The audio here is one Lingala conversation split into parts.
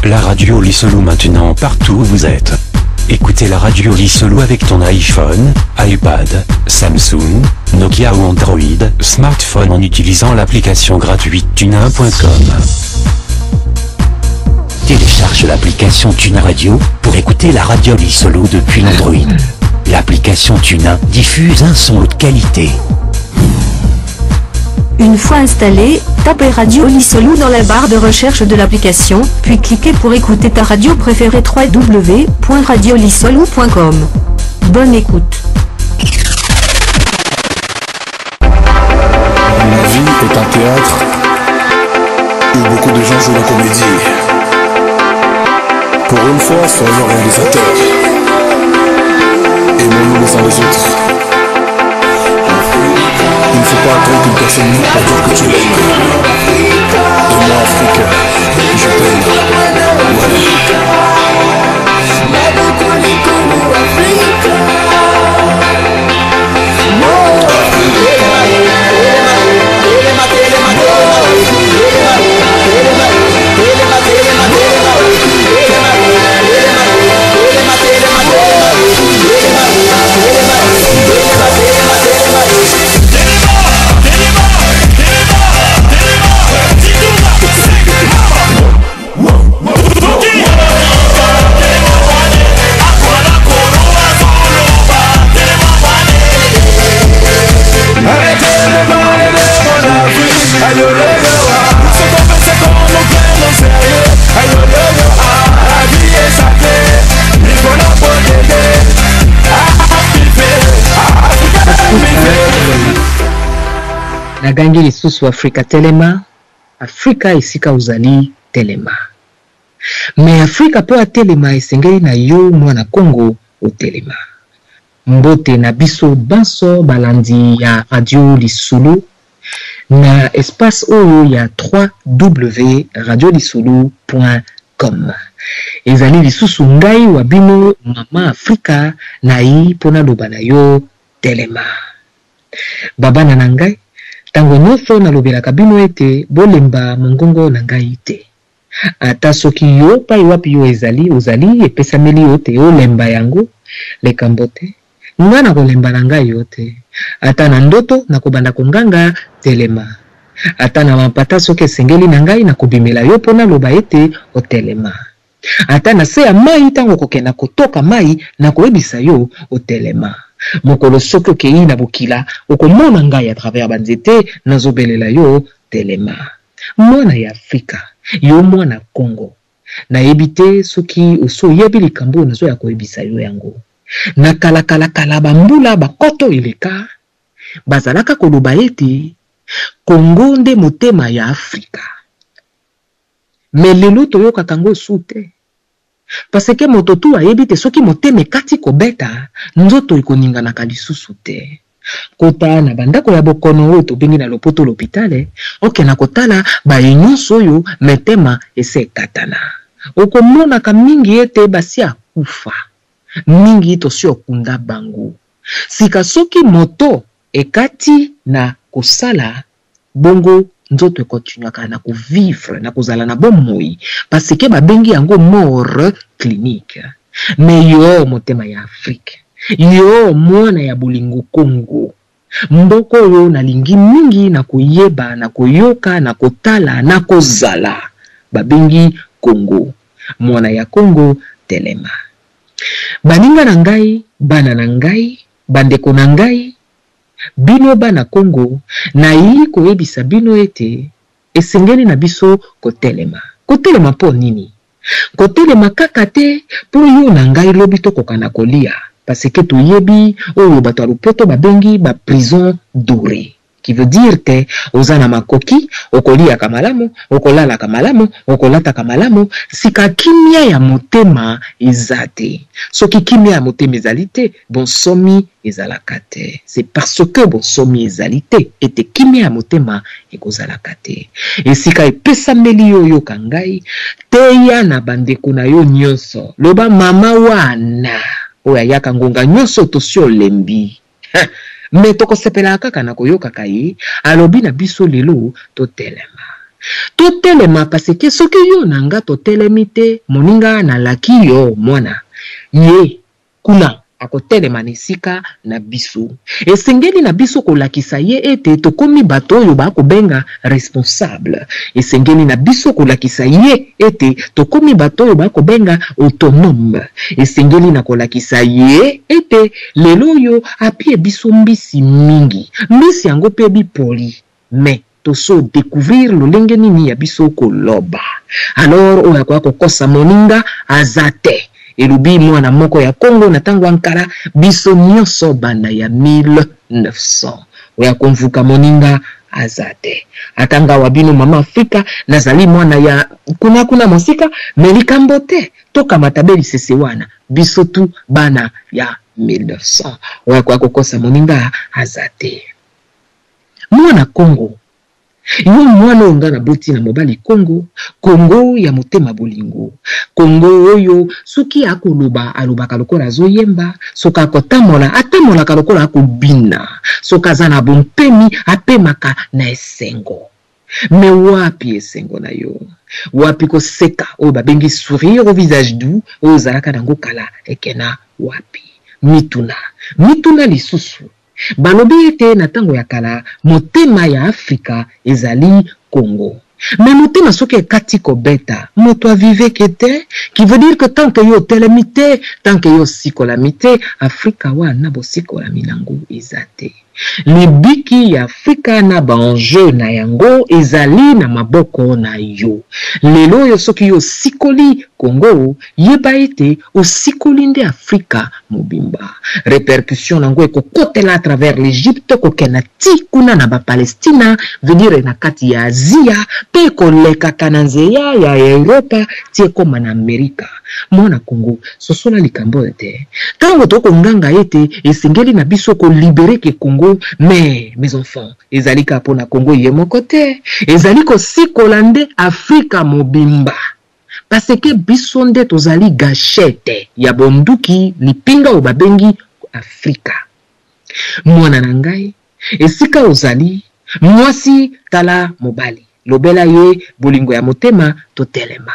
La radio Lissolou maintenant partout où vous êtes. Écoutez la radio Lissolou avec ton iPhone, iPad, Samsung, Nokia ou Android, smartphone en utilisant l'application gratuite tunin.com. Télécharge l'application Tunin Radio pour écouter la radio Lissolou depuis l'Android. L'application Tunin diffuse un son haute qualité. Une fois installé, tapez Radio Lissolou dans la barre de recherche de l'application, puis cliquez pour écouter ta radio préférée www.radiolissolou.com. Bonne écoute. La vie est un théâtre où beaucoup de gens jouent la comédie. Pour une fois, soyons réalisateurs. Aimons-nous les uns les autres. Il ne faut pas attendre qu'une personne meure pour dire que tu l'aimes. Et moi, Afrique, je t'aime. Nagangi lisusu Afrika telema, Afrika esika ozali telema. Me Afrika mpo atelema esengeli na yo mwana Congo otelema. Mbote na biso banso balandi ya Radio Lisolo na espace oyo ya www.radiolisolo.com. Ezali lisusu ngai wa bino Mama Afrika nayi mpo naloba na yo telema. Babana na ngai, tango nyonso nalobelaka bino ete bolemba mongongo na ngai te. Ata soki yo pai wapi yo ezali, ozali, epesameli yo te olemba yango, likambo te. Nga nakolemba na ngai yo te. Ata na ndoto nakobanda konganga telema. Ata na mampata soki esengeli na ngai nakobimela yo mpo naloba ete otelema. Ata na se ya mayi tango okokenda kotoka mayi nakoyebisa yo otelema. Mokolo soki okeyi na bokila okomona ngai à travers ba nzete nazobelela yo telema. Mwana ya Afrika, yo mwana Congo, nayebi te soki osi oyebi likambo oyo nazoya koyebisa yo yango. Na kala kala kala ba mbula ba koto eleka, bazalaka koloba ete Congo nde motema ya Afrika. Mais lelo toyokaka yango su te. Parce que moto tout ayebi te soki motema ekati kobeta, nzoto ekoninganaka lisusu te. Kota na ba ndako ya bokono oyo tobengi na lopoto lopitale, okenda kotala baye nionso oyo metema esi ekatana. Okomonaka mingi ete basi akufa. Mingi tosi okunda bango. Sika soki moto ekati na kosala bongo nzoto e continuaka na ko vivre, na kozala na bomoi parce que babengi yango mort clinique. Mais yo motema ya Afrique, yo mwana ya bolingo Congo, mboka oyo nalingi mingi na koyeba, na koyoka, na kotala, na kozala, babengi Congo. Mwana ya Congo telema. Baninga na ngai, bana na ngai, bandeko na ngai, Bino bana Congo, nayi koyebisa bino ete esengeli na biso kotelema. Kotelema mpo nini? Kotelema kaka te mpo yo na ngai lobi tokoka na koliya, parce que toyebi oyo bato ya lopoto babengi ba prisons dorees. Qui veut dire te oza na makoki, okoliyaka malamu, okolalaka malamu, okolataka malamu, sika kimia ya motema eza te. Soki kimia ya motema ezali te, bonsomi ezalaka te. C'est parce que bonsomi ezali te ete kimia ya motema ekozalaka te. Esika epesameli yo oyoka ngai, teya na bandeko na yo nionso, loba mama wana oyo ayaka ngonga nionso tosi olembi. Mais tokosepelaka kaka na koyokaka ye alobi na biso lelo totelema. Totelema parce que soki yo na nga totelemi te, moninga nalaki yo mwana ye kuna akotelema na esika na biso. Esengeli na biso kolakisa ye ete tokomi bato oyo bakobenga responsable. Esengeli na biso kolakisa ye ete tokomi bato oyo bakobenga autonome. Esengeli na kolakisa ye ete lelo oyo apie biso mbisi mingi. Mbisi yango pe bipoli mais toso decouvrir lolenge nini ya biso koloba. Alors oyo akoya kokosa moninga aza te. Elobi mwana moko ya Congo na tango ya nkala, biso nionso bana ya 1900. Oyo akomvuka moninga aza te. Ata nga wa bino mama Afrika nazali mwana ya kuna kuna mosika, mais likambo te, tokamata be lisese wana, biso tout bana ya 1900. Oyo akoya kokosa moninga aza te. Mwana Congo, yo mwana oyo nga naboti na mobali Congo, Congo ya motema bolingo, Congo oyo soki akoloba alobaka lokola azoyemba, soki akotambola atambolaka lokola akobina, soki aza na bompemi apemaka na esengo. Mais wapi esengo na yo? Wapi koseka oyo babengi sourire au visage doux oyo ozalaka nango kala ekena wapi? Mituna, mituna lisusu. Balobi ete na tango ya kala, motema ya Afrika ezali Congo. Mais motema soki ekati kobeta, moto a viveke te. Qui veut dire que tant que yo otelemi te, tant que yo osikolami te, Afrika wana bosikolami nango eza te. Libiki ya Afrika na ba enjeux na yango ezali na maboko na yo. Lelo oyo soki yo osikoli Congo, yeba ete osikoli nde Afrika mobimba. Repercussion nango ekokotela à travers l'Egypte kokenda ti kuna na ba Palestina, veut dire na kati ya Azia, pe ekolekaka na nzeya ya Europa ti ekoma na Amerika. Mwana Congo, sosola likambo oyo te. Tango tokonganga ete esengeli na biso ko liberer ke Congo, mais mes enfants, ezali kaka pona Congo ye moko te, ezali kosikola nde Afrika mobimba. Parce que biso nde tozali gachette ya bonduki lipinga oyo babengi Afrika. Mwana na ngai, esika ozali, mwasi tala mobali, lobela ye bolingo ya motema totelema.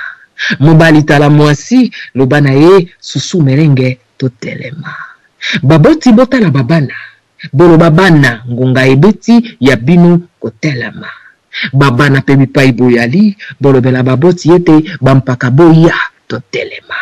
Mobali tala mwasi, loba na ye susu merengue totelema. Baboti botala ba bana, boloba bana ngonga ebeti ya bino kotelema. Ba bana pe bipai boyali, bolobela baboti ete ba mpaka boya totelema.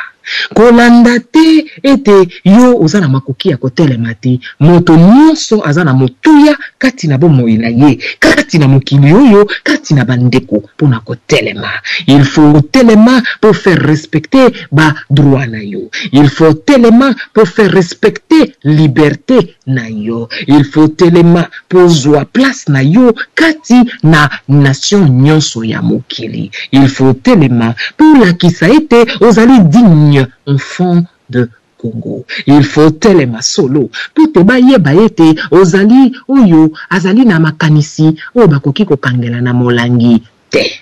Kolanda te ete yo oza na makoki ya kotelema te. Moto nionso aza na motuya kati na bomoi na ye, kati na mokili oyo, kati na ba ndeko mpo na kotelema. Il faut otelema mpo faire respecter ba droits na yo. Il faut otelema mpo faire respecter liberte na yo. Il faut otelema mpo ozua place na yo kati na nation nionso ya mokili. Il faut otelema mpo olakisa ete ozali digne enfant de Congo. Il faut otelema solo mpo te bayeba ete ozali oyo azali na makanisi oyo bakoki kokangela na molangi te.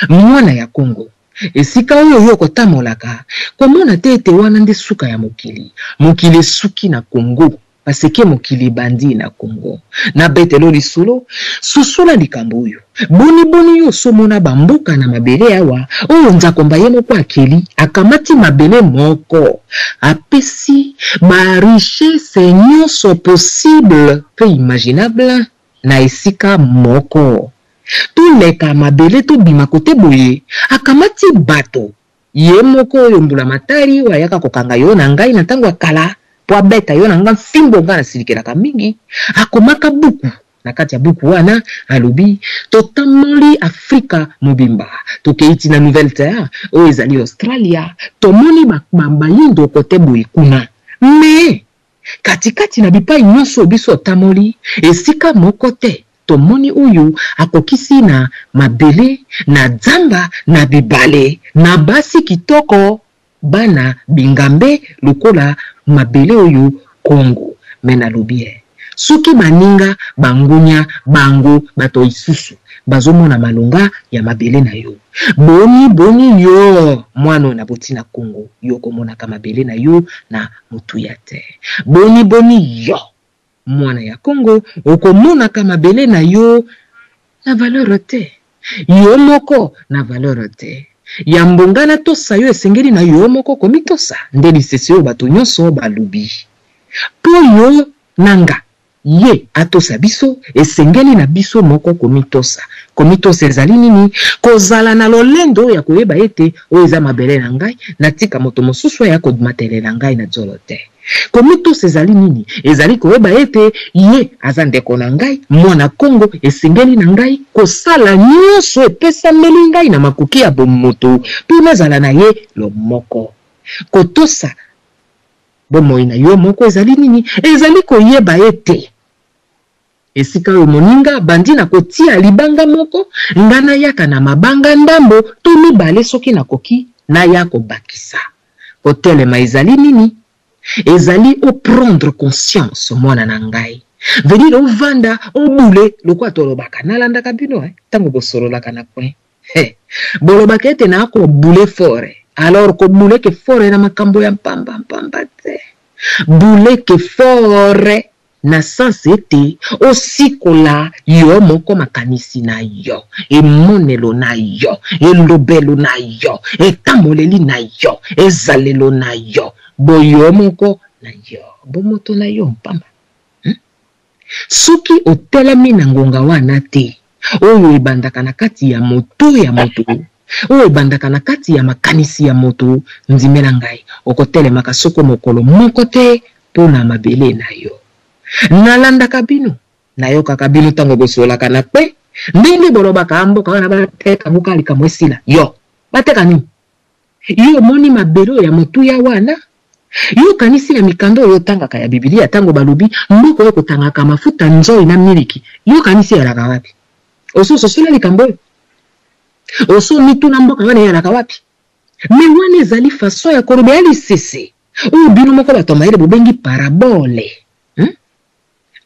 Mwana ya Congo, esika oyo yo okotamolaka, komona te ete wana nde suka ya mokili. Mokili esuki na Congo. Parce que mokili ebandi na Congo. Na betelo lisolo, sosola likambo oyo. Boni boni yo osomona ba mboka na mabele awa oyo Nzakomba ye moko akeli, akamati mabele moko, apesi ba richesses nionso possible pe imaginable na esika moko. Toleka mabele tobima kote boye, akamati bato Ye moko oyo mbulamatari oyo ayaka kokanga yo na ngai na ntango ya kala mpo abeta yo na nga mfimbo nga nasilikelaka mingi, akomaka buku. Na kati ya buku wana alobi, Totamboli Afrika mobimba, tokei ti na Nouvelle Terre oyo ezali Australia, tomoni ba, ba, bayindo kote boye kuna. Mais, Katikati na bipai nyonso oyo biso otamoli, esika moko te tomoni oyo akokisi na mabele, na dzamba, na bibale, na basi kitoko, bana bingambe lokola mabele oyo Congo. Mais nalobi eh, soki baninga, bangunya, bango, bato isusu bazomona malonga ya mabele na yo, boni boni yo mwana oyo naboti na Congo, yo okomonaka mabele na yo na motuya te. Boni boni yo mwana ya Congo okomonaka mabele na yo na valeur te? Yo moko na valeur te. Yambo nga natosa yo esengeli na yo moko komitosa, nde lisese oyo bato nyonso balobi. Po yo na nga, ye atosa biso, esengeli na biso moko komitosa. Komitosa ezali nini? Kozala na lolendo ya koyeba ete oyo eza mabele na ngai, natika moto mosusu aya kodmatelela ngai na zolo te. Komitosa ezali nini? Ezali koyeba ete ye aza ndeko na ngai, mwana Kongo, esengeli na ngai kosala nyonso epesameli ngai na makoki ya bomoto mpo nazala na ye lomoko. Kotosa bomoi na yo moko ezali nini? Ezali koyeba ete esika oyo moninga abandi na kotia libanga moko, nga nayaka na mabanga ndambo to mibale soki nakoki, naya kobakisa. Kotelema ezali nini? Ezali o prendre conscience mwana na ngai. Veut dire ovanda obule lokola tolobaka. Nalandaka bino eh, tango bosololaka na coin. He, bolobaka ete na ko bule fort. Alors ko bule ke fort na makambo ya mpamba mpamba te. Bule ke fort na sens ete osikola yo moko makanisi na yo, emonelo na yo, elobelo na yo, etamboleli na yo, ezalelo na yo, boyo moko na yo, bomoto na yo mpamba. Soki otelemi na ngonga wana te, oyo ebandaka na kati ya moto ya moto, oyo ebandaka na kati ya makanisi ya moto, ndimela ngai, okotelemaka soko mokolo moko te mpo na mabele na yo. Nalandaka bino, nayokaka bino ntango bosololaka na kpe, ndenge bolobaka, mboka wana bateka yango kaka likambo esila. Yo, bateka nini? Yo omoni mabele oyo ya motuya wana? Yo okanisi na mikanda oyo otangaka ya Biblia ntango balobi mboka oyo ekotangaka mafuta nzoi na miliki, yo okanisi eyalaka wapi? Osi ososola likambo oyo? Osi omituna mboka wana eyalaka wapi? Mais wana ezali façon ya koloba ya lisese oyo bino moko bato ya mayele bobengi parabole.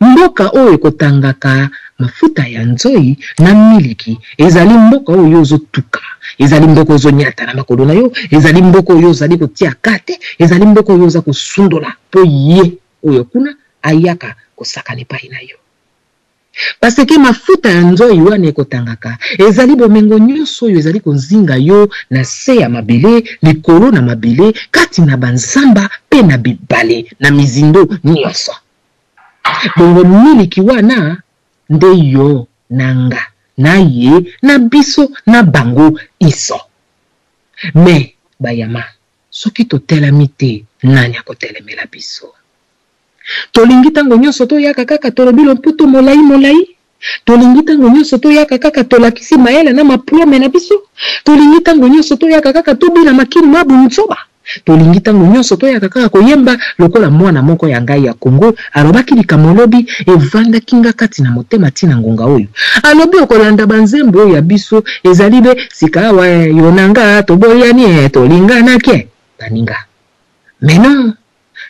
Mboka oyo ekotangaka mafuta ya nzoi na miliki ezali mboka oyo yo ozotuka, ezali mboka oyo ozonyata na makolo na yo, ezali mboka oyo ozali kotia ka te, ezali mboka oyo oza kosundola mpo ye oyo kuna ayaka kosakana epai na yo. Parce que mafuta ya nzoi wana ekotangaka ezali bomengo nyonso oyo ezali kozinga yo na se ya mabele, likolo na mabele, kati na banzamba mpe na bibale, na mizindo nyonso. Bongo miliki wana nde yo na nga na ye na biso na bango inso. Mais bayama soki totelami te nani akotelemela biso? Tolingi tango nyonso toyaka kaka tolobi loputu molayi molayi? Tolingi tango nyonso toyaka kaka tolakisi mayele na maplome na biso? Tolingi tango nyonso toyaka kaka tobina makinu ma bunzoba? Tolingi tango nyonso toyaka kaka koyemba lokola mwana moko ya ngai ya Congo alobaki likambo lobi evandaki nga kati na motema ti na ngonga oyo. Alobi okolanda ba nzembo oyo ya biso ezali be sika awa eh, yo na nga toboyani eh, tolinganaki eh. Baninga. Mais non!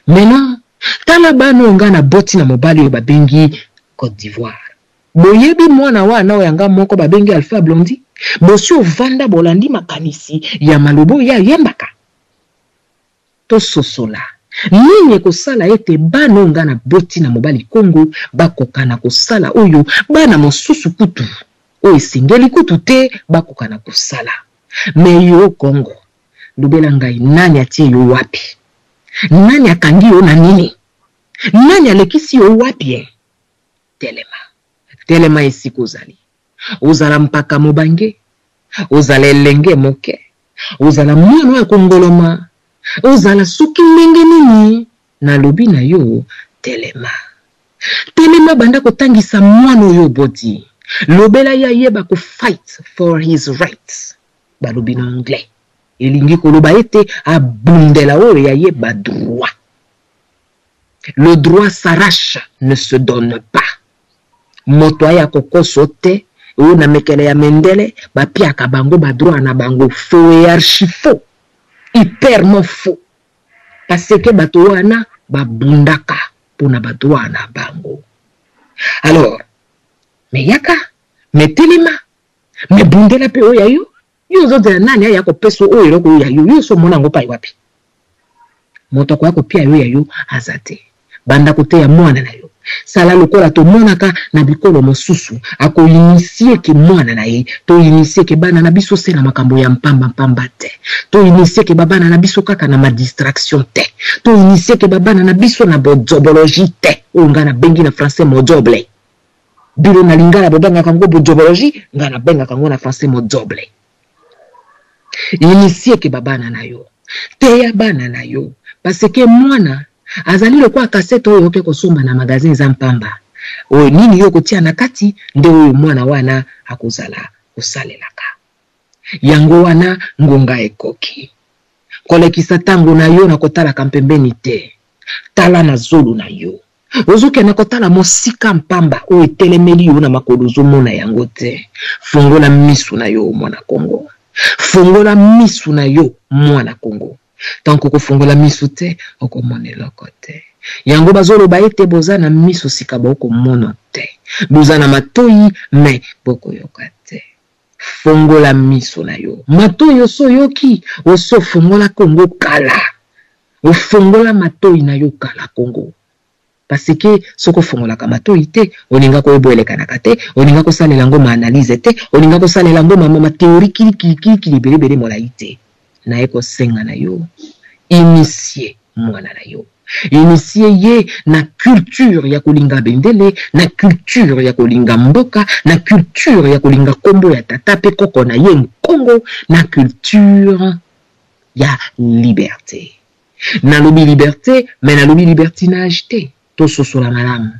Mais non! Tala bana oyo nga naboti na mobali oyo babengi Cote d'Ivoire. Boyebi mwana wana oyo ya nga moko babengi Alpha Blondy? Bosi ovanda bolandi makanisi ya maloba oyo ye ayembaka? Tososola, nini ekosala ete bana oyo nga naboti na mobali Congo bakoka na kosala oyo bana mosusu kutu oyo esengeli kutu te bakoka na kosala? Mais yo Congo, lobela ngai nani atie yo wapi? Nani akangi yo na nini? Nani alekisi yo wapi eh? Telema, telema esika ozali. Ozala mpaka mobange, ozala elenge moke, ozala mwana oyo akongoloma, ozala soki ndenge nini, nalobi na yo, telema. Telema banda kotangisa mwana oyo oboti. Lobela ye ayeba ko fight for his rights, balobi na anglais. Elingi koloba ete abundela oyo ya ye ba droits. Le droit s'arrache, ne se donne pas. Moto aya kokoso te, oyo na mekele ya mendele bapiaka bango ba droits na bango. Faux et archi faux. Hyperement faux. Parce que bato wana babundaka pona ba droits na bango. Alors, mais yaka, mais telema, mais bundela pe oyo ya yo. Yo ozo zela nani aya kopesa oyo eloko oyo ya yo? Yo osi omona yango epai wapi? Moto akoya kopia yo ya yo aza te. Banda koteya mwana na yo. Sala lokola tomonaka na bikolo mosusu, ako initier ke mwana na ye, to initier ke bana na biso se na makambo ya mpamba mpamba te, to initier ke ba bana na biso kaka na ma distraction te, to initier ke ba bana na biso na bodzobologie te, oyo ngai nabengi na français modzoble. Bino na lingala bobengaka yango bodzobologie, ngai nabengaka yango na français modzoble. Initier ke ba bana na yo, teya bana na yo, parce que mwana azali lokola cassette oyo oke kosomba na magasin eza mpamba. Oyo nini yo okotia na kati nde oyo mwana wana akozala kosalelaka. Yango wana ngonga ekoki. Kolekisa tango na yo na kotalaka mpembeni te. Tala na zolo na yo. Ozokende kotala mosika mpamba oyo etelemeli yo na makolo ozomona yango te. Fongola misu na yo mwana Congo. Fongola misu na yo mwana Congo. Tant que okofongola misu te, okomona eloko te. Yango bazoloba ete boza na miso sika bokomono te. Boza na matoyi mais bokoyoka te. Fongola miso na yo. Matoyi osi oyoki? Osi ofongola Congo kala. Ofongola matoyi na yo kala Congo. Parce que soki ofongolaka matoyi te, olinga koyeba oyo elekanaka te, olinga kosalela yango ma analyse te, olinga kosalela yango ma ma theorie kilikili kilikili ebele ebele molayi te. Naye kosenga na yo, initier mwana na yo. Initier ye na culture ya kolinga bendele, na culture ya kolinga mboka, na culture ya kolinga kombo ya tata pe koko na ye Nkongo, na culture ya liberte. Nalobi liberte mais nalobi libertinage te, tososola malamu.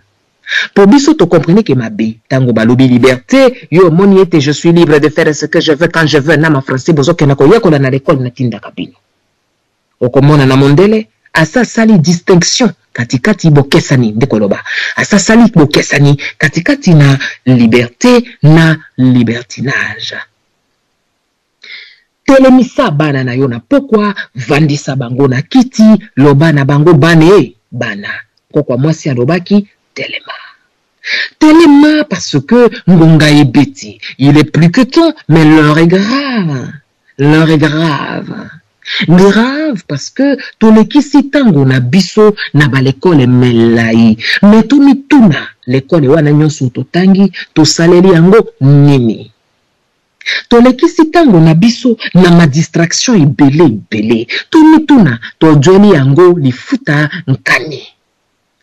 Po biso to comprene ke mabe tango balobi liberte, yo omoni ete je suis libre de faire ce que je veux quand je veux na ma français bozokenda koyekola na l'ecole natindaka bino. Okomona na mondele asa asali distinction kati kati bokesani nde koloba asa asali bokesani kati kati na liberte na libertinage. Telemisa bana na yo na pokwa, vandisa bango na kiti, loba na bango, Bana e, bana. Nkoko mwasi alobaki, Telema. Telema parce que ngonga ebeti. Il est plus que temps, mais l'heure est grave. L'heure est grave. Grave parce que tolekisi tango na biso na ba lekole melayi. Mais tomituna, lekole wana nyonso totangi, tosaleli yango nini? Tolekisi tango na biso na ma distraction ebele ebele. Tomituna tozweli yango lifuta nkani?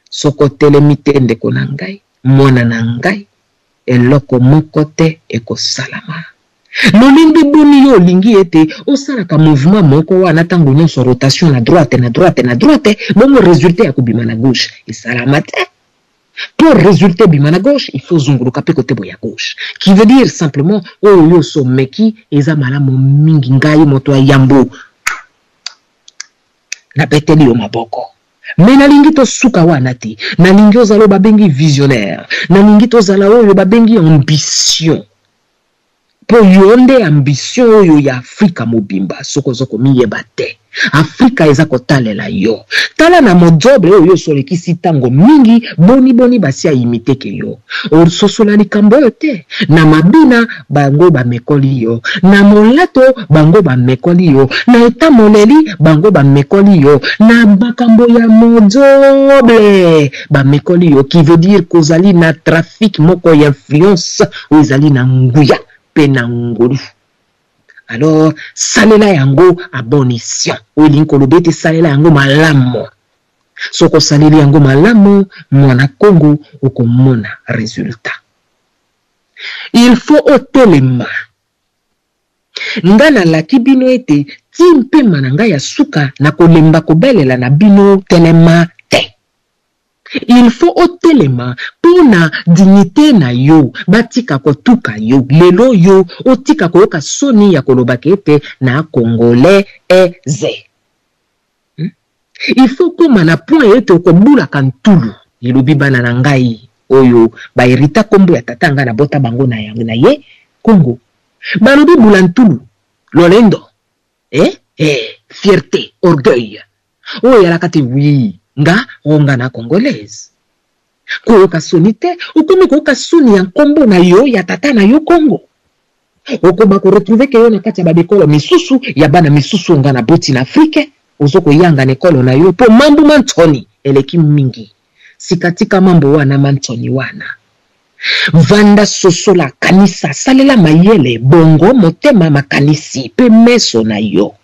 Soki otelemi te ndeko na ngai, mwana na ngai, eloko moko te ekosalama. Lolenge boni yo olingi ete osalaka mouvement moko wana tango nyonso rotation na droite na droite na droite bongo resultat ya kobima na gauche esalama te? Po resultat ebima na gauche il faut ozunguluka pe cote boye ya gauche qui veut dire simplement oyo yo osi omeki eza malamu mingi ngai moto ya yambo nabeteli yo maboko mais nalingi tosuka wana te nalingi ozala oyo babengi visionnaire nalingi tozala oyo babengi ambition Po yo nde ambition oyo ya Afrika mobimba soki ozo komiyeba te. Afrika eza kotalela yo. Tala na modzoble oyo osi olekisi tango mingi boni boni basi a imite ke yo. Ososola likambo oyo te? Na mabina bango bamekoli yo, na molato bango bamekoli yo, na etamoleli bango bamekoli yo, na makambo ya modzoble bamekoli yo qui veut dire kozali na trafic moko ya influence oyo ezali na nguya mpe na ngolu. Alors salela yango à bon escient, oyo elingi koloba ete salela yango malamu. Soki osaleli yango malamu, mwana Congo, okomona resultat. Il faut otelema. Nga nalaki bino ete tii mpema na nga ya suka nakolemba kobelela na bino telema te. Il faut otelema pona dignite na yo batika kotuka yo lelo yo otika koyoka soni ya koloba ke ete na congolais eze. Il faut okoma na point ete okobulaka ntulu elobi bana na ngai oyo ba herita kombo ya tata ngai nabota bango na ye Congo balobi bula ntulu lolendo eh eh fierte orgueil oyo eyalaka te oui nga oh nga na congolaise koyoka soni te okomi koyoka soni ya nkombo na yo ya tata na yo Congo okoba ko retrouver ke yo na kati ya ba bikolo misusu ya bana misusu nga na boti na Afrique ozo koyanga na ekolo na yo po mambu ma nsoni eleki mingi. Sika tika mambo wana ma nsoni wana. Vanda, sosola, kanisa, salela mayele, bongo, motema, makanisi pe meso na yo.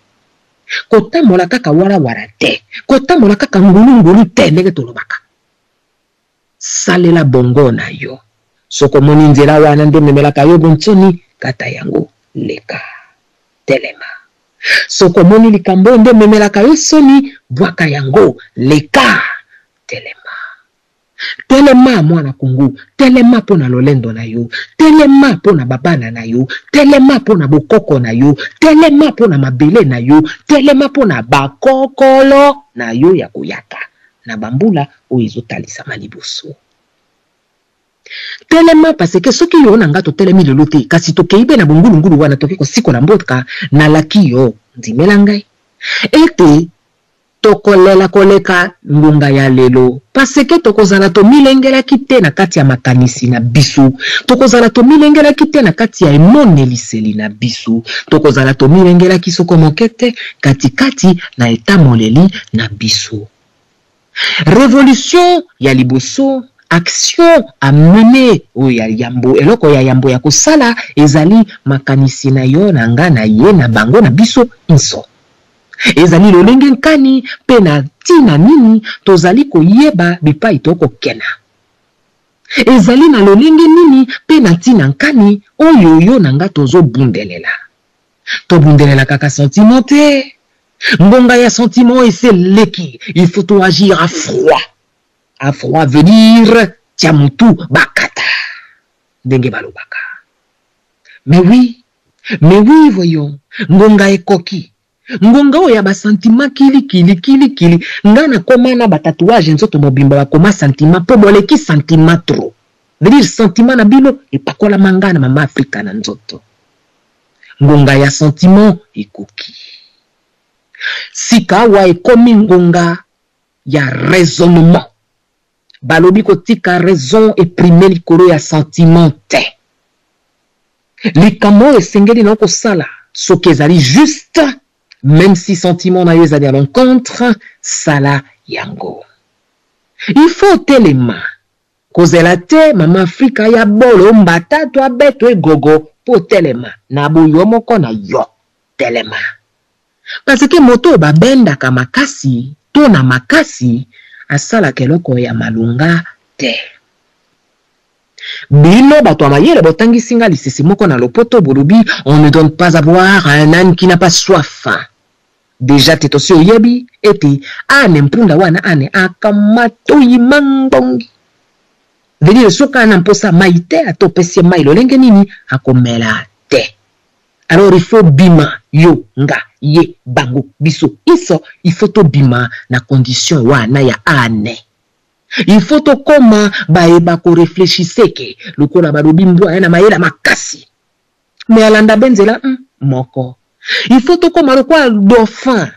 Kotambola kaka wara-wara te, kotambola kaka ngulu-ngulu te ndenge tolobaka. Salela bongo na yo. Soki omoni nzela wana nde ememelaka yo bonsomi, kata yango, leka. Telema. Soki omoni likambo oyo nde ememelaka yo soni, bwaka yango, leka. Telema. Telema, mwana Congo, telema mpo na lolendo na yo, telema mpo na babana na yo, telema mpo na bokoko na yo, telema mpo na mabele na yo, telema mpo na bakokolo na yo ya koyaka na bambula oyo ezotalisama liboso. Telema parce que soki yo na nga totelemi lelo te, kasi tokei be na bongulungulu wana toke kosikola mboka, nalaki yo, ndimela ngai, ete tokolela koleka ngonga ya lelo, parce que tokozala tomilengelaki te na kati ya makanisi na biso, tokozala tomilengelaki te na kati ya emoneliseli na biso, tokozala tomilengelaki soko moke te katikati na etamoleli na biso. Revolution ya liboso, action à mener, oyo ya yambo, eloko ya yambo ya kosala ezali makanisi na yo, na nga, na ye, na bango, na biso inso. Ezali lolenge nkani mpe na ntina nini tozali koyeba bipai tokokena. Ezali na lolenge nini mpe na ntina nkani oyo yo na nga tozobundelela. Tobundelela kaka sentiment te. Ngonga ya sentiment esi eleki, il faut to agir à froid. À froid veut dire tia mutu bakata ndenge balobaka. Mais oui, mais oui voyons, ngonga ekoki. Ngonga oyo ya ba sentiment kili kili kili kili, nga nakoma na ba tatouage nzoto mobimba bakoma sentiment po boleki sentiment trop. Veut dire sentiment na bino epakolama nga na mama Afrika na nzoto. Ngonga ya sentiment ekoki. Sikawa ekomi ngonga ya raisonnement. Balobi kotika raison e primer likolo ya sentiment te. Likambo oyo esengeli na yo kosala soki ezali juste, meme si sentiment na yo ezali à l'encontre, sala yango. Il faut otelema. Kozela te mama Afrika aya bolo mbata to abeto egogo po otelema na boyo moko na yo. Telema. Parce que moto oyo babendaka makasi to na makasi asalaka eloko ya malonga te. Bino bato ya mayele botangisi nga lisese moko na lopoto bolobi on ne donne pas à boire à un ane qui n'a pas soif. Dejà te tosi oyebi ete ane mpunda wana ane akamatoyi mangbongi. Veut dire soki ana mposa mayi te ata opesi ye mayi lolenge nini akomela te. Alors il faut bima yo, nga, ye, bango, biso inso il faut tobima na condition wana ya ane. Il faut tokoma baye bako reflechisse ke lokola balobi mbwa aya na mayele ya makasi mais alanda be nzela hum moko. Il faut tokoma lokola dauphin,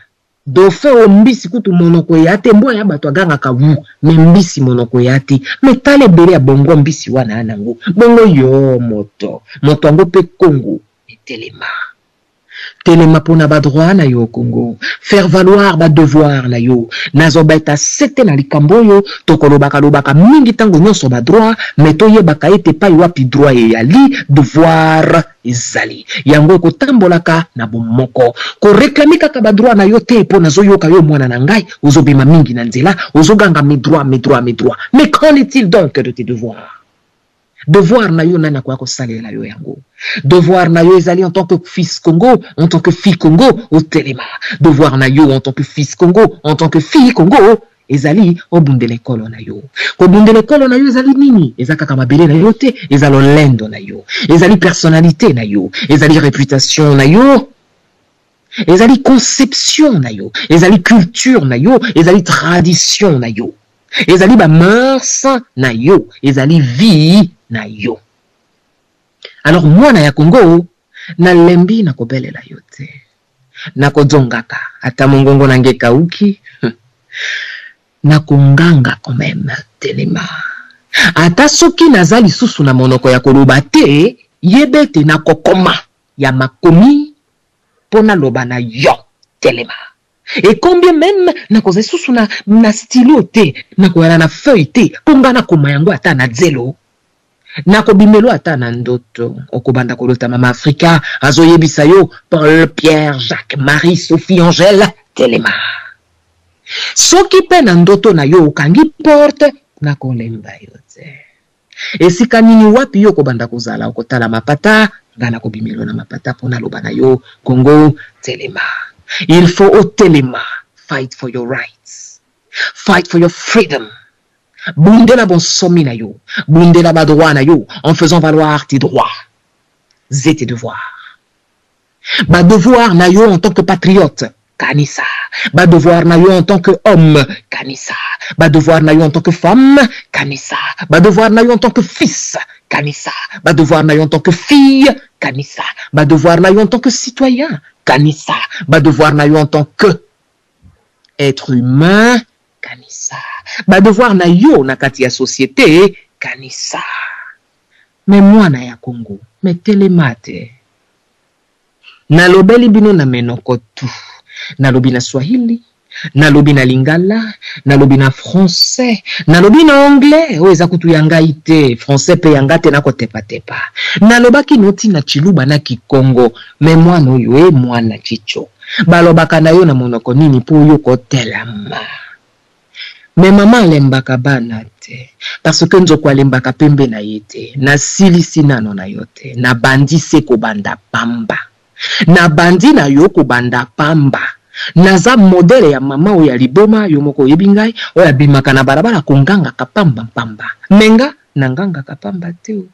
dauphin oyo mbisi kutu monoko eya te, mbwa ya batu agangaka wuu mais mbisi monoko eya te mais tala ebele ya bongo mbisi wana aya nango bongo yoo moto, moto yango pe Congo etelema. Telema pona ba droits na yo Congo, faire valoir ba devoirs na yo. Nazo beta sete na likambo oyo, tokolobaka lobaka mingi tango nionso ba droits, mais toyebaka ete epai wapi droit eyali, devoir ezali. Yango ekotambolaka na bomoko. Ko reclamer kaka ba droits na yo te po nazo yoka yo mwana na ngai, ozo bima mingi na nzela, ozo ganga mes droits, mes droits, mes droits. Mais qu'en est-il donc de tes devoirs? Devoir na yo nani akoya kosalela yo yango? Devoir na yo ezali en tant que fils Congo, en tant que fille Congo, otelema. Devoir na yo en tant que fils Congo, en tant que fille Congo, ezali obundela ekolo na yo. Kobundela ekolo na yo ezali nini? Eza kaka mabele na yo te, eza lolendo na yo, ezali personnalite na yo, ezali reputation na yo, ezali conception na yo, ezali culture na yo, ezali tradition na yo, ezali ba mœurs na yo, ezali vie na yo. Alors mwana ya Congo, nalembi na kobelela yo te, nakozongaka ata mongongo na nga ekauki, nakonganga quand même, telema. Ata soki naza lisusu na monoko ya koloba te, yeba ete nakokoma ya makomi mpo naloba na yo, telema. Et combien meme nakozala lisusu na, na stylo te, nakoyala na feuille te, mpo nga nakoma yango ata na zelo. Nakobimelo ata na ndoto, okobanda kolota Mama Afrika azoyebisa yo, Paul, Pierre, Jacques, Marie, Sophie, Angèle, telema. Soki mpe na ndoto na yo okangi porte, nakolemba yo te. Esika nini wapi yo okobanda kozala, okotala mapata, nga nakobimelo na mapata mpo naloba na yo, Congo, telema. Il faut otelema, fight for your rights, fight for your freedom. Bundela bonsomi na yo, bundela ba droits na yo en faisant valoir tes droits et tes devoirs. Ba devoirs na yo en tant que patriote, kanisa. Ba devoirs na yo en tant que homme, kanisa. Ba devoirs na yo en tant que femme, kanisa. Ba devoirs na yo en tant que fils, kanisa. Ba devoirs na yo en tant que fille, kanisa. Ba devoirs na yo en tant que citoyen, kanisa. Ba devoirs na yo en tant que être humain, kanisa. Ba devoir na yo na kati ya societe, kanisa. Mais mwana ya Congo, mais telema te. Nalobeli bino na menoko tout. Nalobi na Swahili, nalobi na Lingala, nalobi na Français, nalobi na Anglais, oyo eza kutu ya ngai te, Français pe ya nga te, nakotepatepa. Nalobaki noti na Tshiluba na Kikongo, mais mwana oyo e mwana Tshitsho. Balobaka na yo na monoko nini po yo kotelama? Mais maman alembaka bana te parce que nzoko alembaka pembe na ye te. Nasilisi nano na yo te. Nabandi se kobanda pamba. Nabandi na yo kobanda pamba. Naza modèle ya mama oyo ya liboma, yo moko oyebi ngai, oyo abimaka na balabala kongangaka pamba pamba. Mais nga nangangaka pamba te oh.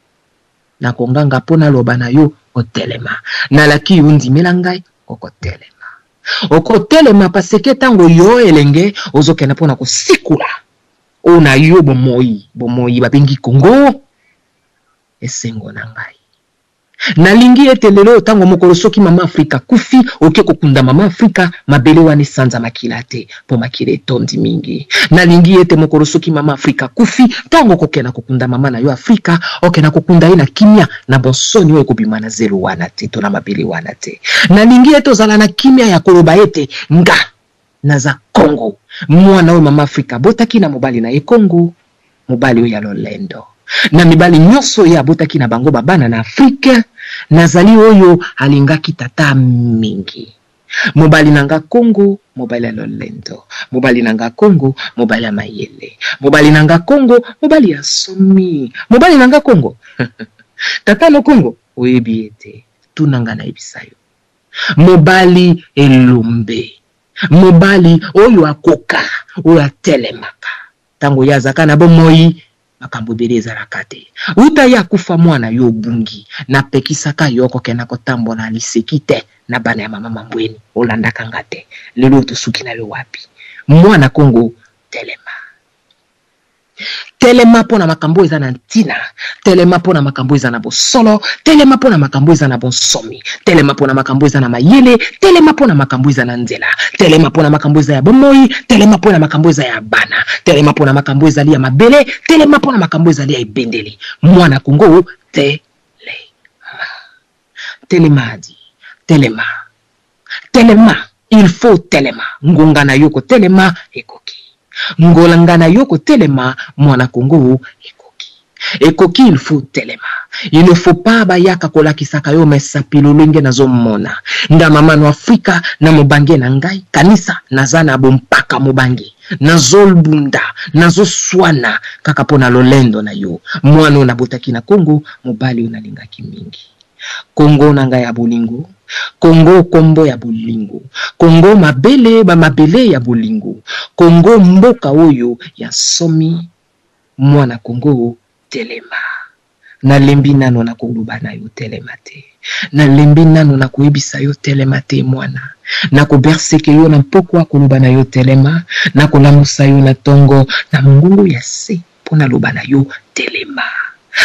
Nakonganga po naloba na yo otelema. Nalaki yo ndimela ngai okotelema. Okotelema paseke tango yo elenge ozokenda pona kosikula oyo na yo bomoyi, bomoyi babengi Congo. Esengo na ngai. Nalingi ete lelo oyo tango mokolo soki mama Afrika akufi, oke kokunda mama Afrika, mabele wana esanza makila te, po makila etondi mingi. Nalingi ete mokolo soki mama Afrika akufi, tango okokenda kokunda mama na yo Afrika, okenda kokunda ye na kimia, na bonsoni oyo ekobima na zelo wana te to na mabele wana te. Nalingi ete ozala na kimia ya koloba ete, Nga, naza Kongo, mwana oyo mama Afrika abotaki na mobali na ye Kongo, mobali oyo ya lolendo. Na mibali nyonso ye abotaki na bango ba bana na Afrique, nazali oyo alingaki tata mingi. Mobali na nga Kongo, mobali ya lolendo. Mobali na nga Kongo, mobali ya mayele. Mobali na nga Kongo, mobali ya somi. Mobali na nga Kongo, tata no Kongo, oyebi ye te, tuna nga nayebisa yo. Mobali elombe, mobali oyo akoka, oyo atelemaka. Tango ye azalaka na bomoi, makambo ebele ezalaka te. Wuta ye akufa mwana yo obungi. Napekisaka yo kokenda kotambola na liseki te na bana ya mama Mambweni. Olandaka nga te. Lelo oyo tosuki na yo wapi? Mwana Congo telema. Telema mpo na makambo oyo eza na ntina. Telema mpo na makambo oyo eza na bosolo. Telema mpo na makambo oyo eza na bonsomi. Telema mpo na makambo oyo eza na mayele. Telema mpo na makambo oyo eza na nzela. Telema mpo na makambo oyo eza ya bomoi. Telema mpo na makambo oyo eza ya bana. Telema mpo na makambo oyo ezali ya mabele. Telema mpo na makambo oyo ezali ya ebendele. Mwana Congo, telema. Telema adi. Telema. Telema. Il faut telema. Ngonga na yo kotelema ekoki. Ngolnga na yo kotelema mwana Congo ekoki. Ekoki il faut telema. Il ne faut pas bayaka kolakisaka yo mesapi lolenge nazo mona. Nga mama no Afrika na mobange na ngai kanisa naza na bompaka mobange. Nazo bunda, nazo swana kaka mpo na lolendo na yo. Mwana oyo nabotaki na Congo, mobali oyo nalingaki mingi. Congo na nga ya bolingo, Congo kombo ya bolingo, Congo mabele ba mabele ya bolingo, Congo mboka oyo ya nsomi, mwana Congo telema. Nalembi nano na koloba na yo telema te, nalembi nano na koyebisa yo telema te mwana, nakoberseke yo na mpokwa koloba na yo telema, nakolamusa yo na tongo na mongongo ya se mpo naloba na yo telema.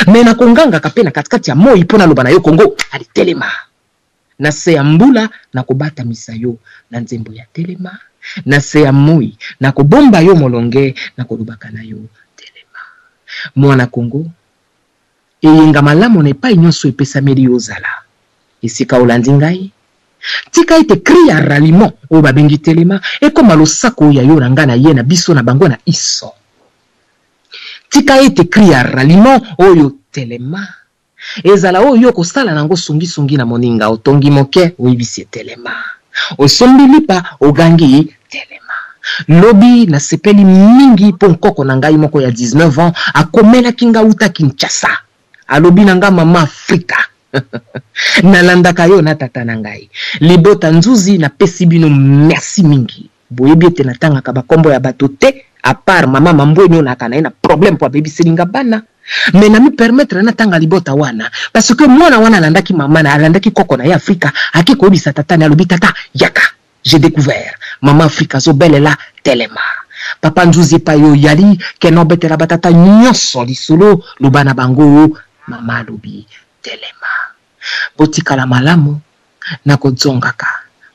Mais nakongangaka mpe na katikati ya moi mpo naloba na yo Congo ali telema. Na se ya mbula nakobatamisa yo na nzembo ya telema, na se ya moi nakobomba yo molonge nakolobaka na yo telema. Mwana Congo, eyenga malamu na epai nyonso epesameli yo ozala. Esika olandi ngai, Tika ete cri ya ralliement oyo babengi telema ekoma losako ya yo na nga na ye na biso na bango na iso. Tika ete cri ya ralliement oyo telema ezala oyo yo okosala na yango songisongi na moninga. Otongi moke, oyebisi ye telema. Osombi lipa, ogangi telema. Lobi nasepeli mingi mpo nkoko na ngai moko ya 19 ans akomelaki nga wuta Kinshasa. Alobi na nga mama Afrika nalandaka yo na tata na ngai. Libota Nzuzi napesi bino merci mingi. Boyebi ete natangaka ba kombo ya bato te à part mama Mambweni oyo nayaka na ye na problème mpo abebiseli nga bana. Mais na mi permettre natanga libota wana parce que mwana wana alandaki mama na alandaki koko na ye Afrika ake koyebisa tata na ye alobi tata yaka j'ai decouvert mama Afrika azobelela telema papa Nzuzi epai oyo yali kende obetela ba tata nyonso lisolo loba na bango mama alobi telema botikala malamu nakozongaka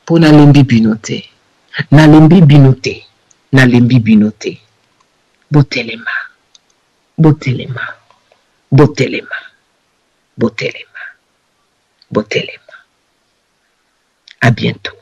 mpo nalembi bino te nalembi bino te nalembi bino te botelema Botelema, botelema, botelema, botelema. A bientot.